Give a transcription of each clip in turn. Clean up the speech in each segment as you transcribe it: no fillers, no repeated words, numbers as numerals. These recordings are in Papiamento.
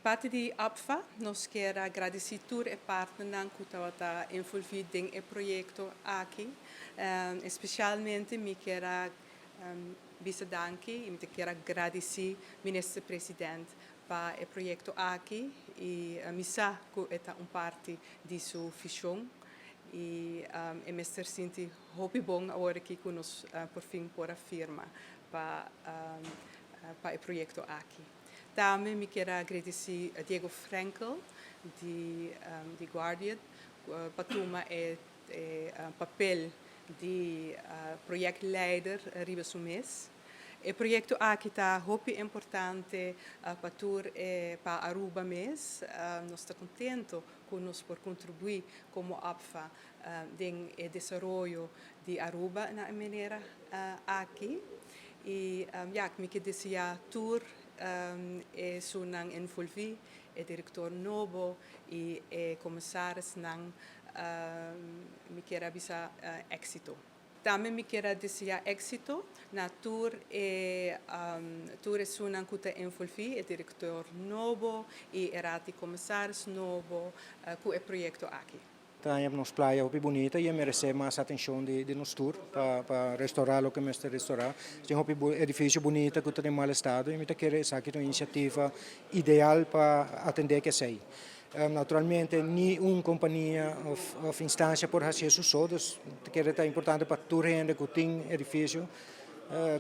Di parti di APFA, nos kier gradici tur e partnernan cu tabata envolvi den e proyecto aki. Especialmente mi kier bisa danki y mi kier gradici Minister President pa e proyecto aki y mi sa cu ta un parti di su vision y e mester sinti hopi bon awor aki cu nos por fin por a firma pa e proyecto aki. Tambe mi kier gradici Diego Frankel di Guardian pa tuma e papel di projectleider riba su mes. E proyecto aki ta hopi importante pa tur pa Aruba mes. Nos ta contento cu nos por contribui como APFA den desaroyo di Aruba na manera aki. Y ja, mi kier desea tur esunnan envolvi, e director nobo y e comisarisnan, mi kier bisa exito. Tambe mi kier desea exito na tur esunnan cu ta envolvi, e director nobo y e raad di commissaris nobo cu e proyecto aki. Tin nos playa hopi bunita y merece mas atencion di nos tur pa restaura loke mester restaura. Tin hopi edificio bunita cu ta den mal estado y mi ta kere esaki un iniciativa ideal pa atende cu esey. Naturalmente, ni un compania of instancia por haci su so, dus ta kere ta importante pa tur hende cu tin edificio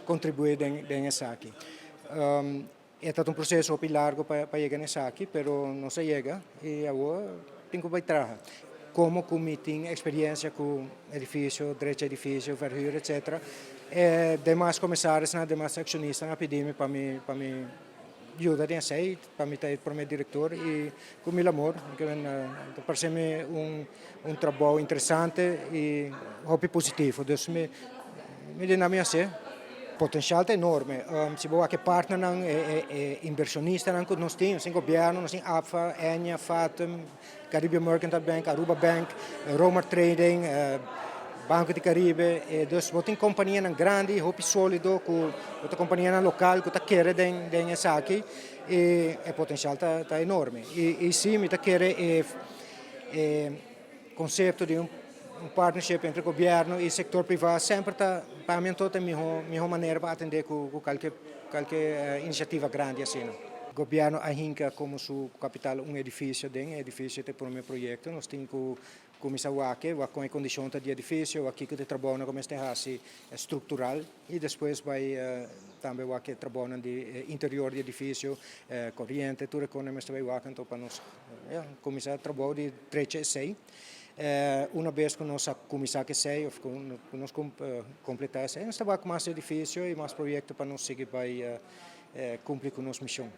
contribui den esaki. Ta un proceso hopi largo pa yega na esaki, pero nos a yega y awor tin cu bay traha. Como cu mi tin experiencia cu edificio, drecha edificio, verhuur, etc. Demas comisarisnan, demas accionistanan a pidi mi pa mi yuda den esey, pa mi ta prome director y cu mil amor, cu ta parce mi un trabou interesante y hopi positivo. Dus mi di mi haci. Potencial ta enorme. Si bo wak partnernan, inversionistanan cu nos tin, nos gobierno, nos tin APFA, Ennia, Fatum, Caribbean Mercantile Bank, Aruba Bank, Romar Trading, Banco di Caribe. Dus bo tin companianan grandi, hopi solido, cu otro companianan local cu ta kere den esaki y e potencial ta enorme. Y si, mi ta kere e concepto di un partnership entre gobierno y sector priva semper ta, pa mi, ta e miho manera pa atende cu cualke iniciativa grandi asina. Gobierno a hinca como su capital un edificio den edificio ta e prome proyecto. Nos tin cu cuminsa wak con e condicion di edificio, wak kico e trabou cu mester haci structural y despues bay tambe wak e trabou di interior di edificio, coriente, tur cos mester bay wak, anto pa nos, ja, cuminsa trabou di drecha esey. Un biaha cu nos cuminsa cu esey of cu nos completa esey, nos ta cu mas edificio y mas proyecto pa nos sigui bay cumpli cu nos mision.